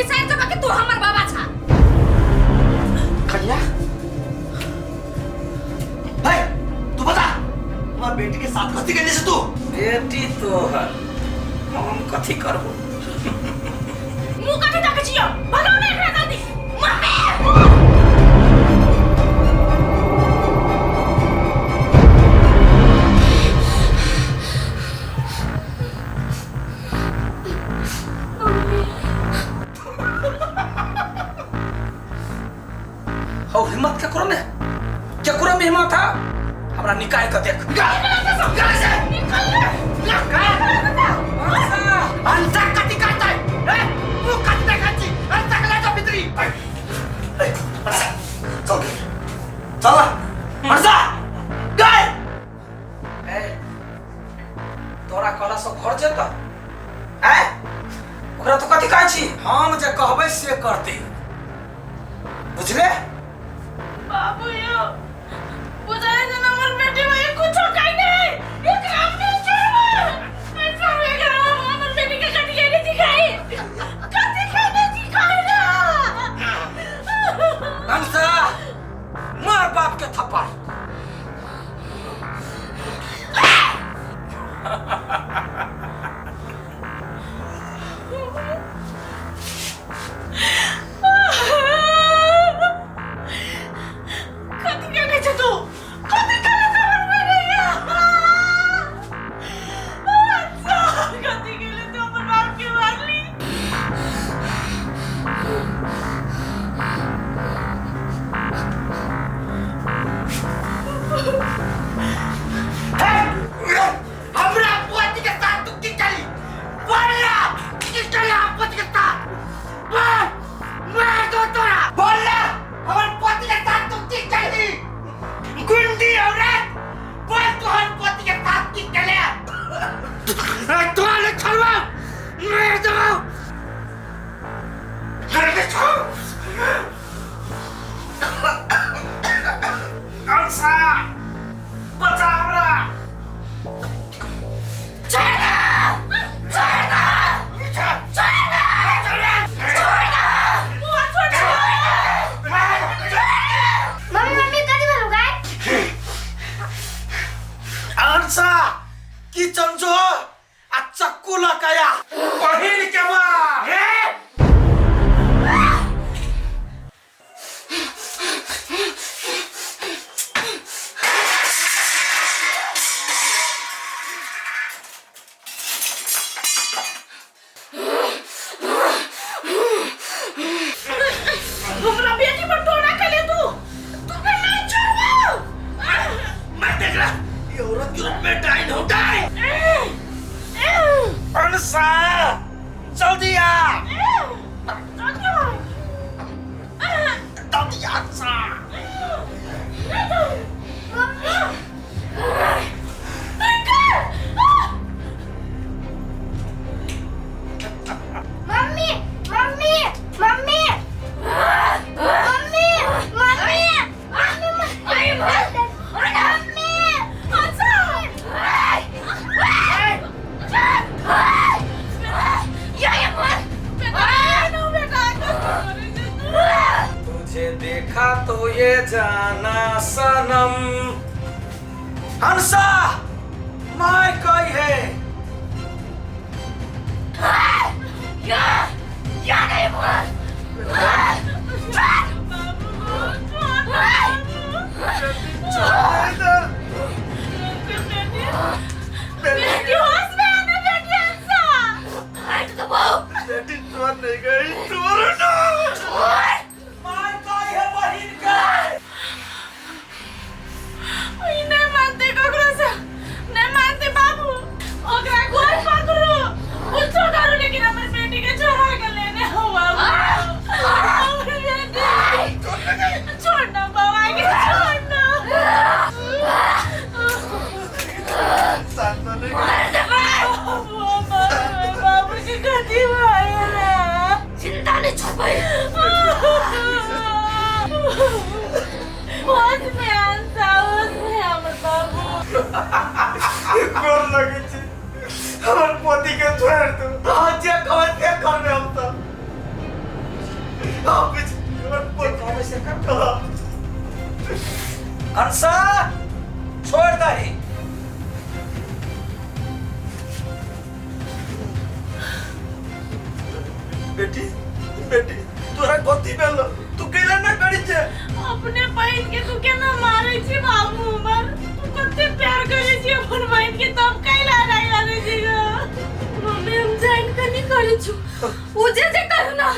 बिसरि जेबा कि तू हमर बाबा छा। कन्या, हे, तू बता हमार बेटी के साथ कथी करने से तू? बेटी तोहर हम कथी करबो? मुंह कथी ताकै छियौ? भगाउ ने एकरा जल्दी। मम्मी! हौ हिम्मत केकरो में, केकरो में हिम्मत है हमरा निकाल के देख। निकाल निकाल से निकल ले। निकाल। अंसा कथी करतै? ए, मुंह कथी देखै छी? अंसा के ले जाओ भीतरी। ए, ए, अंसा, चल चल अंसा गए। ए, तोरा कहला से घर जेता? ए, ओकरा तो कथी कहै छी? हम जे कहबै से करतै, बुझले? बाबू यो बुझाए जे हमर बेटी भाई कुछो कहि नहीं, एकरा हम नहीं छोड़बै, नहीं छोड़बै एकरा हम। हमर बेटी के कथी कहने सिखाई, कथी कहने सिखाई ना? अंसा, मार बाप के थप्पड़। कथी कहने छै तू? कथी कहने छै हमर बेटी? अच्छा, कथी कहले तू? हमर बाप के मारली? हमरा पोती के साथ तू की करी? बोल ना, की करी हम पोती के साथ? बोल, मार दो तोरा। बोल ना, हमर पोती के साथ तू की करी? गुंडी औरत, बोल तू हमर पोती के साथ की कले? तोरा ले छोड़बा, मार दो। अरे छोड़। अंसा, बचा हमरा। बुआ, छोड़ दे। मम्मी, मम्मी, कथी भेलौ गाय? अंसा, किचन जो आ चक्कू लकाया बहिन के बा। हे, हमरा बेटी पर टोना केले तू, तू के नहीं छोड़बो। मैं देख रहा ये औरत के रूप में डाइन हो डाइन। अंसा, जल्दी आ। जल्दी आ अंसा। Mummy, mummy, mummy, mummy, mummy, mummy, mummy. तुझे देखा तो ये जाना सनम। हंसा, मार कई है। बेटी, होश में आना बेटी। हंसा, बेटी छोड़ नहीं गई, छोड़ ना। मार कई है बहिन के। ई नहीं मानते ककरो से, नहीं मानते बाबू। ओकरा कोई पकड़ो, कुछो करो, लेकिन हमर बेटी के छोड़ा के लेने हो बाबू। हमर बेटी छोड़ना, बाबा के छोड़ना। बाबू, बाबू के कथी भइल? जिंदा नहीं छोड़बै। होश में आंसा, होश में हमर बाबू। गोर लगे छी, हमर पति के छोड़ दो। हाँ, जे कहबै से करबै हम। तऽ हम किछु हमर जे पोती कहबै से कर। अंशा, छोड़ दही। बेटी, बेटी, तोरा कथी भेल? तू कैला ना करी छे? अपने बहन के तू केना मारे छी बाबू हमर? तू कते प्यार करे छी अपन बहन के, तब कैला नहीं मारे छी ग? मम्मी, हम जान के नहीं करे छु। उ जे जे कहू ना,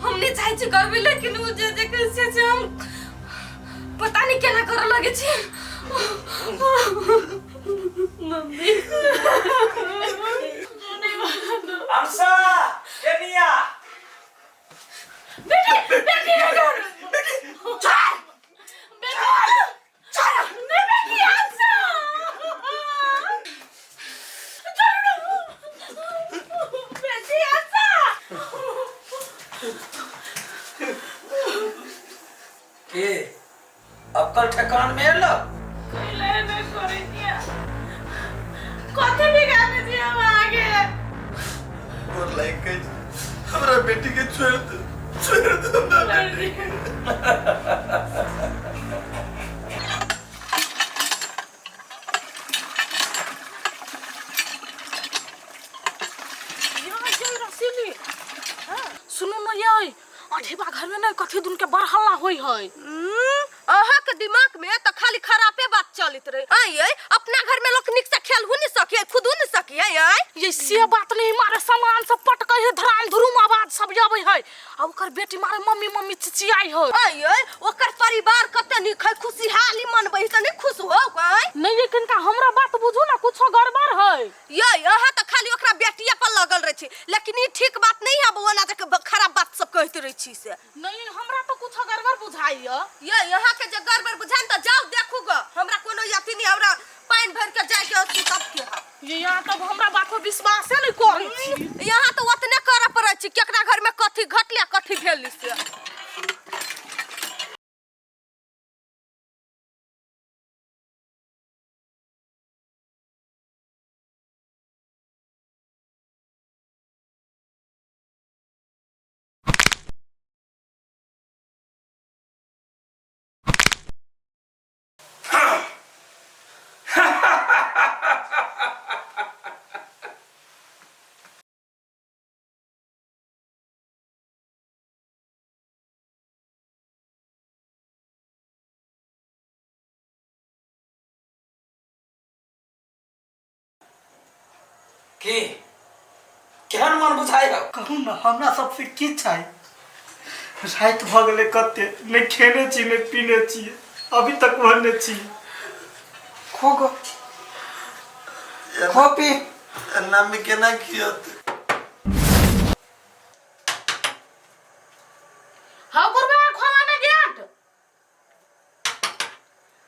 हम नहीं चाहे छी करबे, लेकिन उ जे जे कहै छै से हम पता नहीं केना करऽ लगे छी। मम्मी, अंशा, केनिया। बेटी, बेटी, बेटी, छोड़। बेटी, छोड़। नहीं बेटी, अंशा, बेटी, अंशा। के अक्कल ठेकान में एलो? कैला नहीं करे छियै? कथी बिगाड़ने छियै हम अहाँके? गोर लागि कहै छी, हमरा बेटी के छोड़ि दे, छोड़ि दे हमरा बेटी के। सुनू न यै, अठेबा घर में ने कथी दुन के बड़ हल्ला होई है। अहाँ के दिमाग में तो खाली खराबे बात चलत रहे। आय यै, अपना घर में लोग निक से खेलहु नहीं सके, खुदू नहीं सके। आय ये से बात नहीं, मारे सामान सब पटकै है, धराम धुरुम आवाज सब आबै है, आ ओकर बेटी मारे मम्मी मम्मी चिचियाई है। आय यै, ओकर परिवार कते निक है, खुशहाली मनबै त नहीं खुश हो? आय नहीं ये, कनिका हमरा बात बुझू ना, कुछो गड़बड़ है। यै, अहाँ तो खाली ओकरा बेटिया पर लगल रहे छी, लेकिन ई ठीक बात नहीं है बौआ ना, जे खराब बात सब कहते रहे छी से। नहीं, हमरा तो कुछो गड़बड़ बुझाई है। यै, अहाँ के जे गड़बड़ बुझाइन त जाउ देखू ग, हमरा कोनो अथी नहीं, हमरा पानि भर के जाय के अथी सब के है। ये यहाँ तब हमरा बात पर विश्वास नहीं करै छी। यहाँ तो ओतने करऽ पड़ै छै, केकरा घर में कथी घटले, कथी भेल से। की केहन मन बुझाइ हौ? कहू ने, हमरा सबसे की चाही? राति भऽ गेलै, कते नहि खेने छी, नहि पीने छी, अभी तक ओहने छी। खो गो, खो पी। एना में केना खियत? हौ बुढ़बा, खोला ने गेट।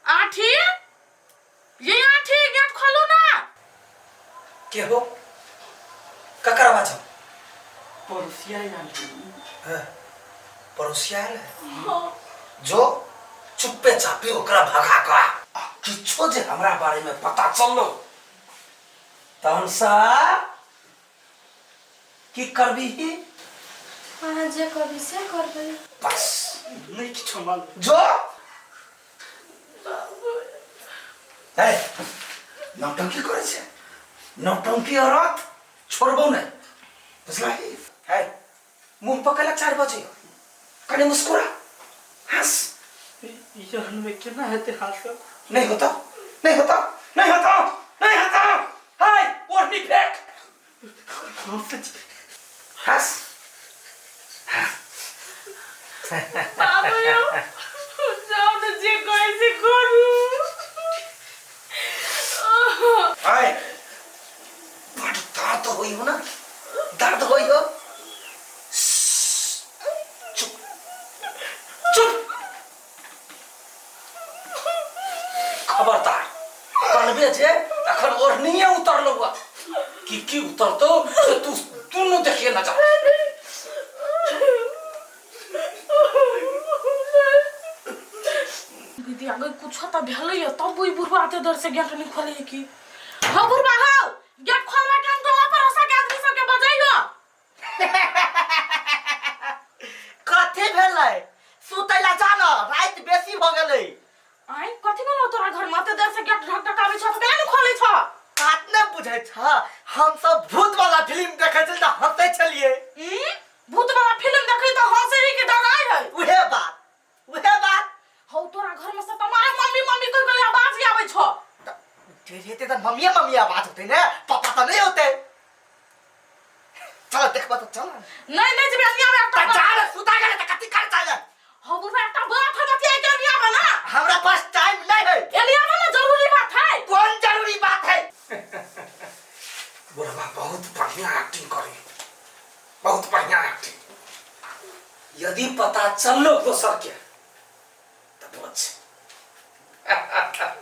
आठी, ये आठी, गेट खोलू ना। के हो? ककर आवाज हो? पड़ोसिया आयल। हाँ, पड़ोसिया आयल है? जो चुप्पे चापी ओकरा भगा के आ, किछो जे हमरा बारे में पता चललो तहन सा की करबी ही? अहाँ जे कहबै से करबै। बस। नहि किछो मालूम। जो ए नौटंकी करै छै, नौटंकी औरत छोड़बो नहि, बुझलही? है मुंह पकड़ला 4 बजे, कनि मुस्कुरा, हंस। एहन में केना हेतै हाथ? नहीं होता, नहीं होता, नहीं होता, नहीं होता। हाय, ओढ़नी फेंक। हंस। बाबू यौ, जाउ ने, जे कहै से करू। हाय, बड़ दर्द होई हो ना, दर्द होई हो। चुप चुप, खबरदार कनबे जे। अखन ओढ़निए उतरलो हुआ की की उतरतो से तू दुनू देखिए ना जा। दीदी, अगर कुछ तो भेलैया तब ओइ बुढ़वा एते देर से गेट नहीं खोले की। हाँ बुढ़वा, हौ गेट खोलवा के हम टोला पड़ोसा के आदमी सबके बजैयो। कथी भेल? गेलै। सुतै ला जा न, राति बेसी भऽ गेलै। आइ कथी भेलौ तोरा घर में? एते देर से गेट ढकढकाबै छह तऽ केना खोलै छह? बात नहि बुझै छ, हम सब भूत वाला फिल्म देखै छलियै तऽ हंसै छलियै। ई भूत वाला फिल्म देखै तऽ हंसै है कि डराइ है? उहे बात, उहे बात। हौ, तोरा घर में से तऽ मारे मम्मी मम्मी कहि कऽ आवाज आबै छौ। तऽ जे हेतै तऽ मम्मीए मम्मी आवाज होतै ने, पापा तऽ नहि होतै। चल देखबा तऽ चल। नहीं नहीं, जेबै अनिया में तऽ एकटा जा ने, सुता गेलै तऽ कथी कर चाहले? हौ बुढ़ा, एकटा बात है बतियाइ के, अनिया में ना। हमरा पास टाइम नहीं है। एलिया में ना, जरूरी बात है। कौन जरूरी बात है? बुढ़वा बहुत बढ़िया एक्टिंग करे, बहुत बढ़िया एक्टिंग। यदि पता चललो दोसर के तऽ बच।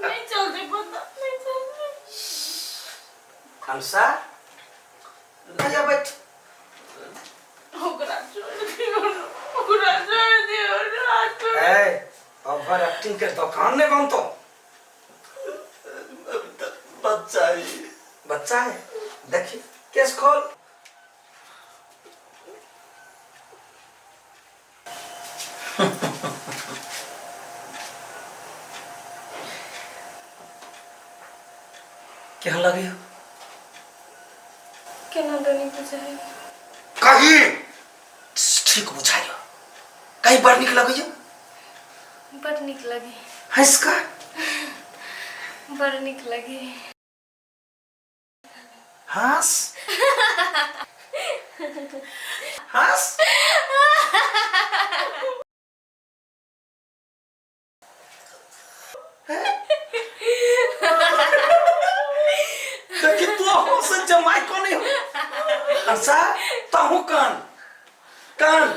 नहीं चलते पता नहीं चलते। हंसा आजा, बैठ। ओकरा छोड़ दियौ, ओकरा छोड़ दियौ, हाथ छोड़। ए, ओवर एक्टिंग के दुकान नहीं बनतो। बच्चा है। बच्चा है, देखिए केस खोल। केहन लगे? केना दनी बुझाइ। कही ठीक बुझाइयो, कहीं बड़ नीक लगैयो। बड़ नीक लगे। हंस का। बड़ नीक लगे। हंस हंस। देखी तू हंस जमाई को नहीं हो। अच्छा, तहु कान कान।